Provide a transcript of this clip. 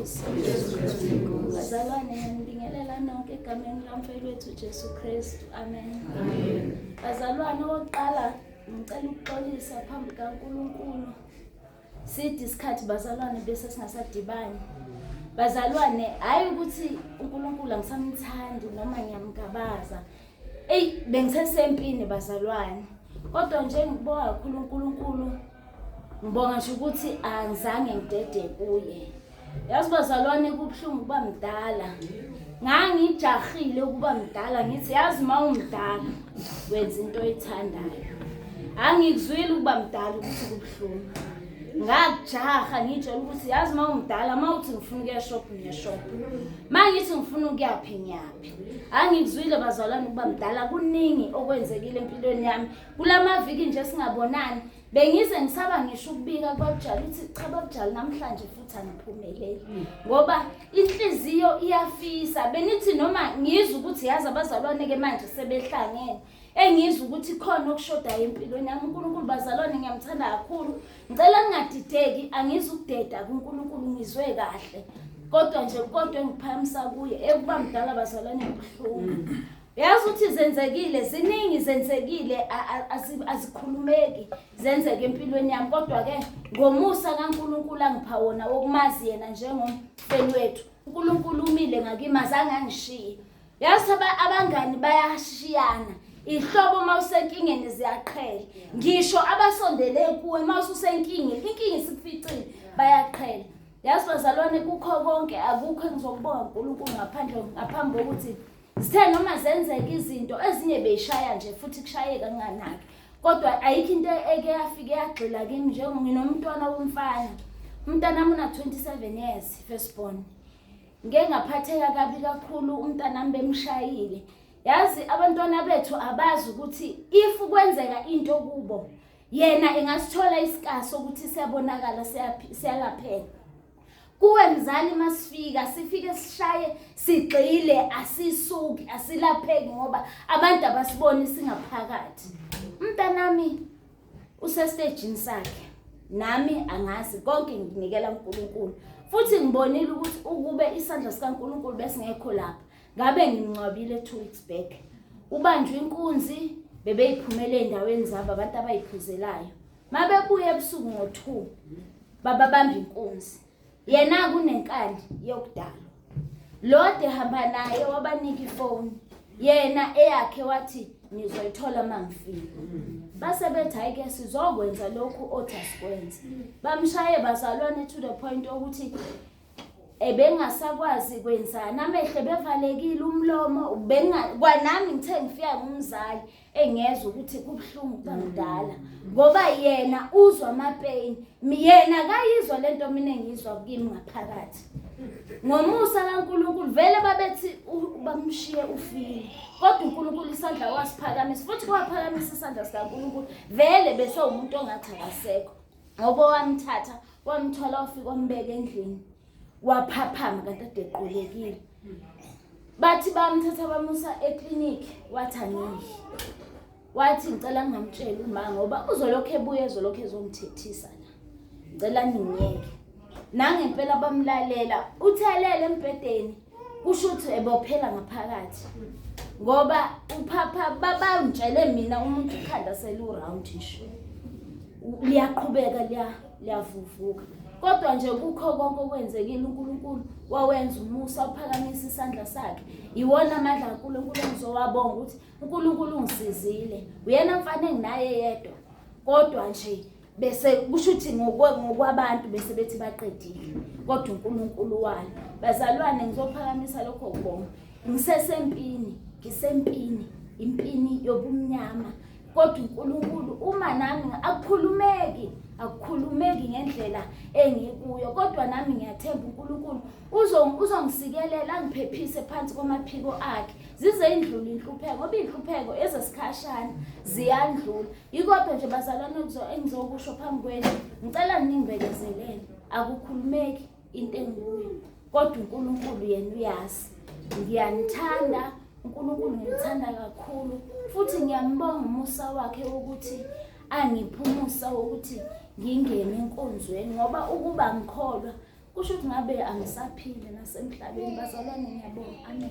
uyiNkosi. Jesu Kristu inkosi. Bazalwane ngiyanibingelela nonke egameni lamfeli wethu Jesu Kristu. Amen. Amen. Bazalwane okokuqala ngicela ukuxolisa phambi kaNkulunkulu. Side isikhathi bazalwane bese singasadibani. Bazalwane hayi ukuthi uNkulunkulu angisamthandi noma ngiyamgabaza. Ey bengisesempini bazalwane. Kodwa nje ngibonga kakhulu uNkulunkulu. Ngibonga nje ukuthi angizange ngidede kuye. Yazi bazalwane kubuhlungu ukuba mdala. Ngangijahile ukuba mdala ngithi yazi uma umdala wenza into oyithandayo. Angikuzwile ukuba mdala ukuthi kubuhlungu. Ngakujaha ngitshela ukuthi yazi uma umdala uma uthi ngifuna ukuya shop ngiya shop. Uma ngithi ngifuna ukuyaphi ngiyaphi. Angikuzwile bazalwane ukuba mdala kuningi okwenzekile empilweni yami. Kulamaviki nje singabonani bengize ngisaba ngisho ukubika kubabujali ukuthi cha babujali namhlanje futhi angiphumeleli ngoba inhliziyo iyafisa benithi noma ngizwe ukuthi yazi abazalwane ke manje sebehlangene engizwe ukuthi khona okushodayo empilweni yami uNkulunkulu bazalwane ngiyamthanda kakhulu ngicela ningadideki angizukudeda kuNkulunkulu ngizwe kahle kodwa nje kodwa engiphakamisa kuye ekuba mdala bazalwane kubuhlungu Yazi ukuthi zenzekile ziningi zenzekile azikhulumeki zenzeke empilweni yami kodwa ke ngomusa kaNkuluNkulu angipha wona wokumazi yena njengomfeni wethu uNkulunkulu umile ngakimi azange angishiye yazi abangani bayashiyana ihlobo uma usenkingeni ziyaqhela ngisho abasondele kuwe uma ususenkingeni inkinga isikuficile bayaqhela yazi bazalwane kukho konke akukho engizokubonga uNkulunkulu ngaphandle ngaphambi kokuthi Zithe noma zenzeka izinto ezinye beyishaya nje futhi kushayeka kunganaki. Kodwa ayikho into eke yafike yagxila kimi njengoba nginomntwana womfana. Umntanami una 27 years first born. Ngeke ngaphatheka kabi kakhulu umntanami bemshayile. Yazi abantwana bethu abazi ukuthi if kwenzeka into kubo yena engasithola isikaso ukuthi siyabonakala siyalapheka. Kuwe mzali masifika sifike sishaye sigxile asisuki asilapheki ngoba abantu abasiboni singaphakathi. Umntanami usestejini sakhe nami angazi konke nginikela uNkulunkulu futhi ngibonile ukuthi ukube isandla sikaNkulunkulu besingekho lapha ngabe ngimngcwabile 2 weeks back. Ubanjwe inkunzi bebeyiphumele endaweni zabo abantu abayiphuzelayo. Mabebuya ebusuku ngo-2 bababamba inkunzi. Yena kunenkani yokudalwa. Lode hamba naye wabanika ifoni. Yena eyakhe wathi ngizoyithola mangifika. Base bethi hayi ke sizokwenza lokhu othi asikwenze. Bamshaye bazalwane to the point ukuthi ebengasakwazi kwenzani amehlo bevalekile umlomo benga kwanami ngithe ngifika ngumzali engezwa ukuthi kubuhlungu kuba mdala ngoba yena uzwa amapain yena kayizwa lento mina engizwa kimi ngaphakathi ngomusa kaNkuluNkulu vele babethi bamshiye ufile kodwa uNkulunkulu isandla wasiphakamisa futhi kwaphakamisa isandla sikaNkuluNkulu vele bese umuntu ongathi akasekho ngoba wamthatha wamthola wafika wambeka endlini waphaphama kanti ade equlekile bathi bamthatha bamusa eklinikhi wathi angiyi wathi ngicela ngingamtsheli uma ngoba uzolokhu ebuye ezolokhu ezongithethisa la ngicela ningiyeke nangempela bamlalela uthelele embhedeni kusho ukuthi ebophela ngaphakathi ngoba uphapha babangitshele mina umuntu ikhanda selu-round nje liyaqhubeka liyavuvuka kodwa nje kukho konke okwenzekile uNkulunkulu wawenza umusa uphakamisa isandla sakhe iwona amandla kaNkulunkulu engizowabonga ukuthi uNkulunkulu ungisizile uyena mfana enginaye yedwa kodwa nje bese kusho ukuthi ngokwabantu bese bethi baqedile kodwa uNkulunkulu walo bazalwane ngizophakamisa lokho kubonga ngisesempini ngisempini impini yobumnyama kodwa uNkulunkulu uma nami akukhulumeki akukhulumeki ngendlela engikuyo kodwa nami ngiyathemba uNkulunkulu uzongisikelela angiphephise phansi kwamaphiko akhe zize indlula inhlupheko ngoba inhlupheko ezesikhashana ziyandlula yikodwa nje bazalwane engizokusho phambi kwenu ngicela ningibekezelele akukhulumeki into engikuyo kodwa uNkulunkulu yena uyazi ngiyanithanda uNkulunkulu ngimthanda kakhulu futhi ngiyambonga umusa wakhe wokuthi angiphe umusa wokuthi ngingene enkonzweni ngoba ukuba ngikholwa Kusho ukuthi ngabe angisaphile nasemhlabeni. Bazalwane, ngiyabonga. Amen.